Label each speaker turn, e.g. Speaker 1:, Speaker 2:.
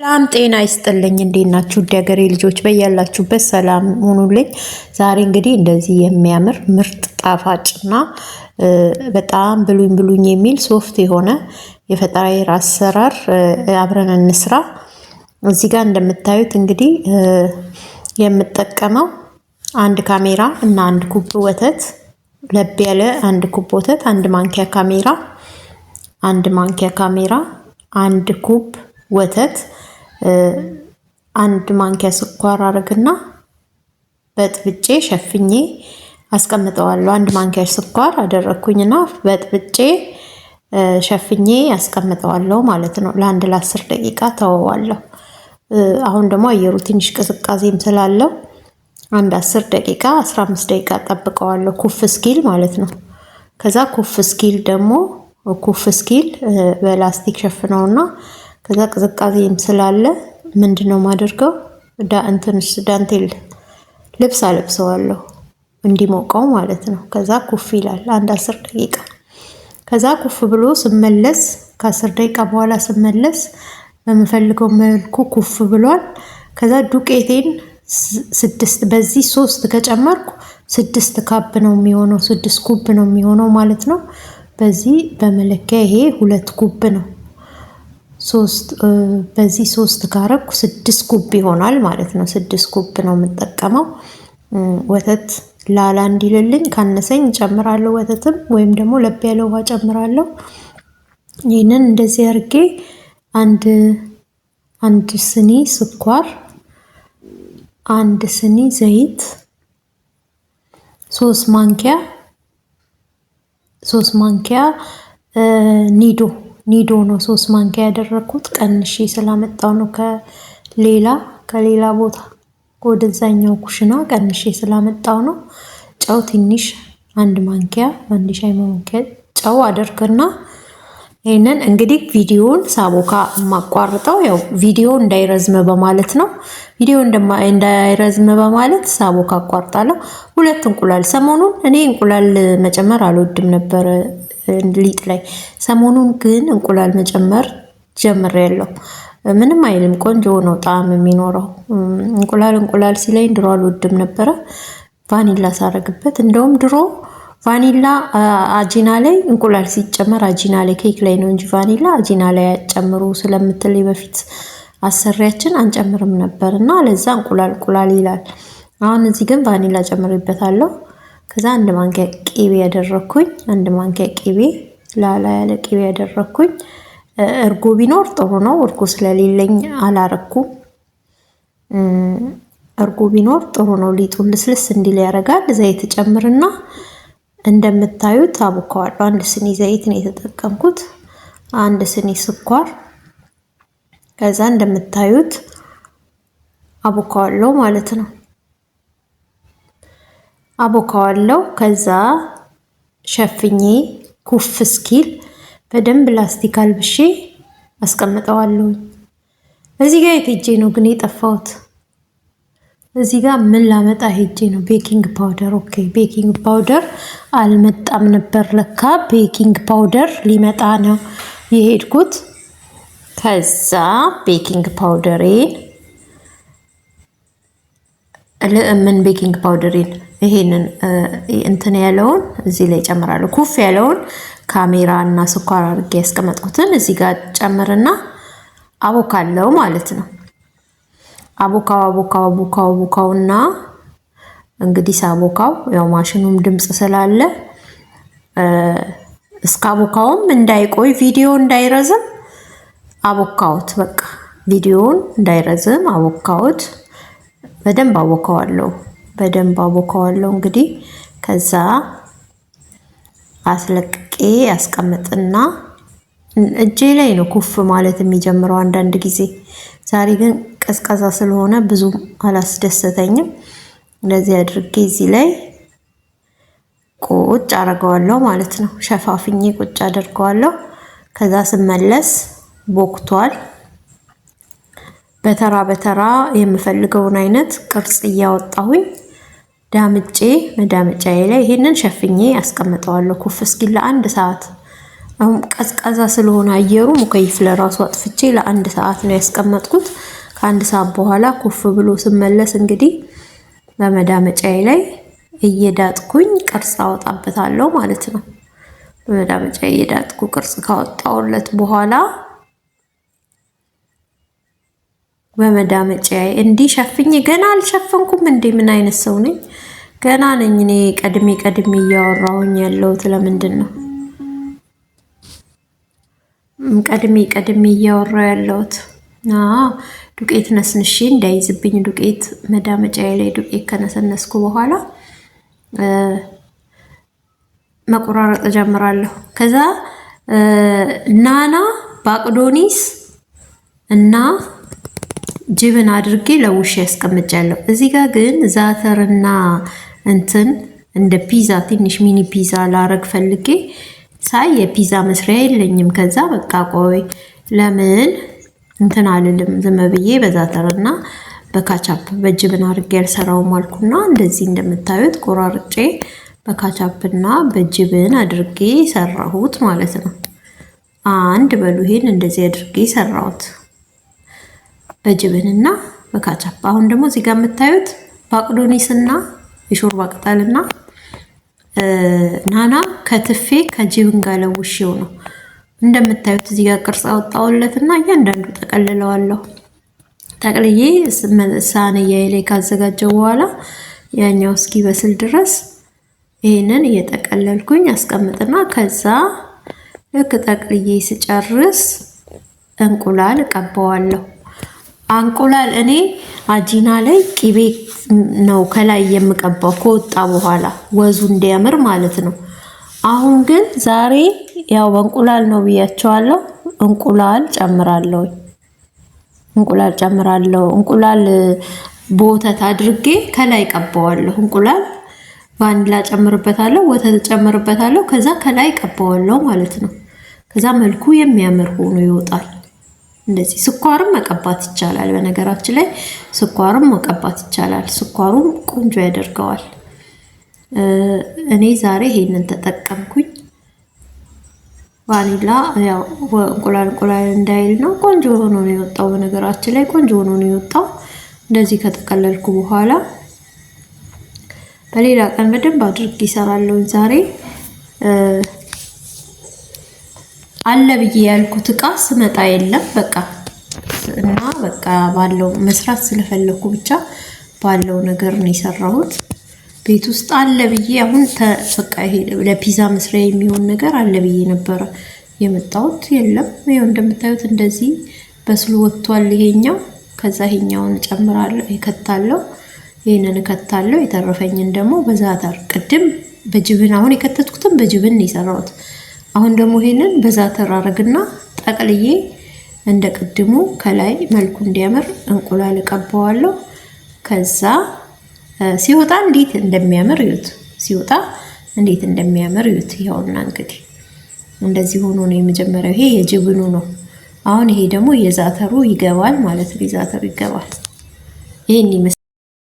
Speaker 1: ሰላም ጤና ይስጥልኝ። እንዴት ናችሁ? ውድ የሀገሬ ልጆች በያላችሁበት ሰላም ሁኑልኝ። ዛሬ እንግዲህ እንደዚህ የሚያምር ምርጥ ጣፋጭና በጣም ብሉኝ ብሉኝ የሚል soft የሆነ የፈጠራ አሰራር አብረን እንስራ። እዚህ ጋር እንደምታዩት እንግዲህ የምጠቀመው አንድ ካሜራ እና አንድ ኩብ ወተት፣ ለብ ያለ አንድ ኩብ ወተት፣ አንድ ማንኪያ ካሜራ፣ አንድ ማንኪያ ካሜራ፣ አንድ ኩብ ወተት፣ አንድ ማንኪያ ስኳር አድርግና በጥብጬ ሸፍኜ አስቀምጠዋለሁ። አንድ ማንኪያ ስኳር አደረግኩኝና በጥብጬ ሸፍኜ አስቀምጠዋለሁ ማለት ነው። ለአንድ ለ10 ደቂቃ ተወዋለሁ። አሁን ደግሞ አየሩ ትንሽ ቅዝቃዜም ስላለው አንድ 10 ደቂቃ 15 ደቂቃ ጠብቀዋለሁ፣ ኩፍ እስኪል ማለት ነው። ከዛ ኩፍ እስኪል ደግሞ ኩፍ እስኪል በላስቲክ ሸፍነውና ከዛ ቅዝቃዜም ስላለ ምንድነው የማደርገው? ዳንቴል ልብስ አለብሰዋለሁ እንዲሞቀው ማለት ነው። ከዛ ኩፍ ይላል አንድ 10 ደቂቃ። ከዛ ኩፍ ብሎ ስመለስ፣ ከ10 ደቂቃ በኋላ ስመለስ በምፈልገው መልኩ ኩፍ ብሏል። ከዛ ዱቄቴን ስድስት፣ በዚህ ሶስት ከጨመርኩ 6 cup ነው የሚሆነው፣ 6 ኩብ ነው የሚሆነው ማለት ነው። በዚህ በመለኪያ ይሄ 2 ኩብ ነው። ሶስት፣ በዚህ ሶስት ካረኩ 6 ኩብ ይሆናል ማለት ነው። 6 ኩብ ነው የምጠቀመው። ወተት ላላ እንዲልልኝ ካነሰኝ እጨምራለሁ ወተትም ወይም ደግሞ ለብ ያለ ውሃ ጨምራለሁ። ይህንን እንደዚህ አድርጌ አንድ ስኒ ስኳር፣ አንድ ስኒ ዘይት፣ 3 ማንኪያ፣ 3 ማንኪያ ኒዶ፣ ኒዶ ነው 3 ማንኪያ ያደረኩት፣ ቀንሼ ስላመጣው ነው፣ ከሌላ ቦታ ወደዛኛው ኩሽና ቀንሼ ስላመጣው ነው። ጨው ትንሽ አንድ ማንኪያ፣ አንድ ሻይ ማንኪያ ጨው አደርግና ይህንን እንግዲህ ቪዲዮውን ሳቦካ የማቋርጠው ያው ቪዲዮ እንዳይረዝም በማለት ነው። ቪዲዮ እንዳይረዝም በማለት ሳቦካ አቋርጣለሁ። ሁለት እንቁላል፣ ሰሞኑን እኔ እንቁላል መጨመር አልወድም ነበር ሊጥ ላይ። ሰሞኑን ግን እንቁላል መጨመር ጀምሬያለሁ። ምንም አይልም፣ ቆንጆ ነው ጣዕም የሚኖረው። እንቁላል እንቁላል ሲለኝ ድሮ አልወድም ነበረ። ቫኒላ ሳረግበት፣ እንደውም ድሮ ቫኒላ አጂና ላይ እንቁላል ሲጨመር አጂና ላይ፣ ኬክ ላይ ነው እንጂ ቫኒላ አጂና ላይ አትጨምሩ ስለምትል በፊት አሰሪያችን አንጨምርም ነበር እና ለዛ እንቁላል እንቁላል ይላል። አሁን እዚህ ግን ቫኒላ ጨምሬበታለሁ። ከዛ አንድ ማንኪያ ቂቤ ያደረኩኝ፣ አንድ ማንኪያ ቂቤ፣ ላላ ያለ ቂቤ ያደረኩኝ። እርጎ ቢኖር ጥሩ ነው። እርጎ ስለሌለኝ አላረኩም። እርጎ ቢኖር ጥሩ ነው። ሊጡን ልስልስ እንዲል ያደርጋል። ዘይት ጨምርና እንደምታዩት አቡከዋለሁ። አንድ ስኒ ዘይት ነው የተጠቀምኩት። አንድ ስኒ ስኳር። ከዛ እንደምታዩት አቦካዋለሁ ማለት ነው። አቦካዋለሁ። ከዛ ሸፍኜ ኩፍ እስኪል በደንብ ላስቲክ አልብሼ አስቀምጠዋለሁ። እዚህ ጋር የት ሄጄ ነው ግን የጠፋሁት? እዚህ ጋር ምን ላመጣ ሄጄ ነው? Baking powder። Okay፣ baking powder አልመጣም ነበር ለካ። Baking powder ሊመጣ ነው የሄድኩት። ከዛ baking powder ኤን፣ ምን baking powder ኤን ይሄንን እንትን ያለውን እዚህ ላይ ጨምራለሁ። ኩፍ ያለውን ካሜራ እና ስኳር አድርጌ ያስቀመጥኩትን እዚህ ጋር ጨምርና አቦካለው ማለት ነው። አቦካው አቦካው አቦካው አቦካውና እንግዲህ ሳቦካው ያው ማሽኑም ድምፅ ስላለ እስከ አቦካውም እንዳይቆይ፣ ቪዲዮ እንዳይረዝም አቦካውት። በቃ ቪዲዮውን እንዳይረዝም አቦካውት። በደንብ አቦካዋለሁ። በደንብ አቦካዋለሁ። እንግዲህ ከዛ አስለቅቄ አስቀምጥና እጄ ላይ ነው ኩፍ ማለት የሚጀምረው አንዳንድ ጊዜ። ዛሬ ግን ቀዝቃዛ ስለሆነ ብዙም አላስደሰተኝም። እንደዚህ አድርጌ እዚህ ላይ ቁጭ አደርገዋለሁ ማለት ነው። ሸፋፍኜ ቁጭ አደርገዋለሁ። ከዛ ስመለስ ቦክቷል። በተራ በተራ የምፈልገውን አይነት ቅርጽ እያወጣሁኝ ዳምጬ መዳመጫዬ ላይ ይሄንን ሸፍኜ አስቀምጠዋለሁ። ኩፍ እስኪል ለአንድ ሰዓት አሁን ቀዝቃዛ ስለሆነ አየሩ مكيف ለራሱ አጥፍቼ ለአንድ ሰዓት ነው ያስቀመጥኩት። ከአንድ ሰዓት በኋላ ኩፍ ብሎ ስመለስ እንግዲህ በመዳመጫዬ ላይ እየዳጥኩኝ ቅርጽ አወጣበታለሁ ማለት ነው። በመዳመጫዬ እየዳጥኩ ቅርጽ ካወጣሁለት በኋላ በመዳመጫዬ እንዲህ ሸፍኜ፣ ገና አልሸፈንኩም እንዴ? ምን አይነት ሰው ነኝ? ገና ነኝ እኔ። ቀድሜ ቀድሜ እያወራሁኝ ያለሁት ለምንድን ነው? ቀድሜ ቀድሜ እያወራሁ ያለሁት ዱቄት ነስንሼ እንዳይዝብኝ፣ ዱቄት መዳመጫዬ ላይ ዱቄት ከነሰነስኩ በኋላ መቆራረጥ እጀምራለሁ። ከዛ نعناع بقدونس እና جبن አድርጌ ለውሼ ያስቀምጫለሁ። እዚህ ጋር ግን زعتر ና እንትን እንደ ፒዛ ትንሽ mini ፒዛ ላረግ ፈልጌ ሳይ የፒዛ መስሪያ የለኝም። ከዛ በቃ ቆይ ለምን እንትን አልልም፣ ዝም ብዬ በ زعتر ና በ ketchup በ جبن አድርጌ ያልሰራውም አልኩና እንደዚህ እንደምታዩት ቆራርጬ በካቻፕና በ جبن አድርጌ ሰራሁት ማለት ነው። አንድ በሉ ይሄን እንደዚህ አድርጌ ሰራሁት በ جبن ና በ ketchup። አሁን ደግሞ እዚህ ጋር የምታዩት بقدونس ና የሾርባ ቅጠልና نعناع ከትፌ ከ جبن ጋር ለውሼው ነው። እንደምታዩት እዚህ ጋር ቅርጽ አወጣሁለትና እያንዳንዱ ጠቀልለዋለሁ። ጠቅልዬ ሳንያዬ ላይ ካዘጋጀው በኋላ ያኛው እስኪበስል ድረስ ይህንን እየጠቀለልኩኝ አስቀምጥና ከዛ ልክ ጠቅልዬ ስጨርስ እንቁላል እቀባዋለሁ። እንቁላል እኔ عجينة ላይ ቂቤ ነው ከላይ የምቀባው ከወጣ በኋላ ወዙ እንዲያምር ማለት ነው። አሁን ግን ዛሬ ያው በእንቁላል ነው ብያቸዋለሁ። እንቁላል ጨምራለሁ። እንቁላል ጨምራለሁ። እንቁላል በወተት አድርጌ ከላይ ቀባዋለሁ። እንቁላል ቫኒላ ጨምርበታለሁ፣ ወተት ጨምርበታለሁ። ከዛ ከላይ ቀባዋለሁ ማለት ነው። ከዛ መልኩ የሚያምር ሆኖ ይወጣል። እንደዚህ ስኳርም መቀባት ይቻላል። በነገራችን ላይ ስኳርም መቀባት ይቻላል። ስኳሩም ቆንጆ ያደርገዋል። እኔ ዛሬ ይሄንን ተጠቀምኩኝ። ቫኒላ ያው እንቁላል እንቁላል እንዳይል ነው። ቆንጆ ሆኖ ነው የወጣው። በነገራችን ላይ ቆንጆ ሆኖ ነው የወጣው። እንደዚህ ከጠቀለልኩ በኋላ በሌላ ቀን በደንብ አድርጌ እሰራለሁ። ዛሬ አለ ብዬ ያልኩት እቃ ስመጣ የለም። በቃ እና በቃ ባለው መስራት ስለፈለኩ ብቻ ባለው ነገር ነው የሰራሁት። ቤት ውስጥ አለ ብዬ አሁን በቃ ይሄ ለፒዛ መስሪያ የሚሆን ነገር አለ ብዬ ነበረ የመጣሁት፣ የለም። ይኸው እንደምታዩት እንደዚህ በስሎ ወጥቷል ይሄኛው። ከዛ ይሄኛውን እጨምራለሁ፣ እከታለሁ፣ ይሄንን እከታለሁ። የተረፈኝን ደግሞ በ زعتر ቅድም በ جبن አሁን የከተትኩትን በ جبن ነው የሰራሁት። አሁን ደግሞ ይሄንን በ زعتر አረግና ጠቅልዬ እንደ ቅድሙ ከላይ መልኩ እንዲያምር እንቁላል እቀባዋለሁ። ከዛ ሲወጣ እንዴት እንደሚያምር እዩት። ሲወጣ እንዴት እንደሚያምር እዩት። ይኸውና እንግዲህ እንደዚህ ሆኖ ነው የመጀመሪያው። ይሄ የ جبن ኑ ነው። አሁን ይሄ ደግሞ የ زعتر ሩ ይገባል ማለት ነው። የ زعتر ሩ ይገባል። ይሄን ይመስላል።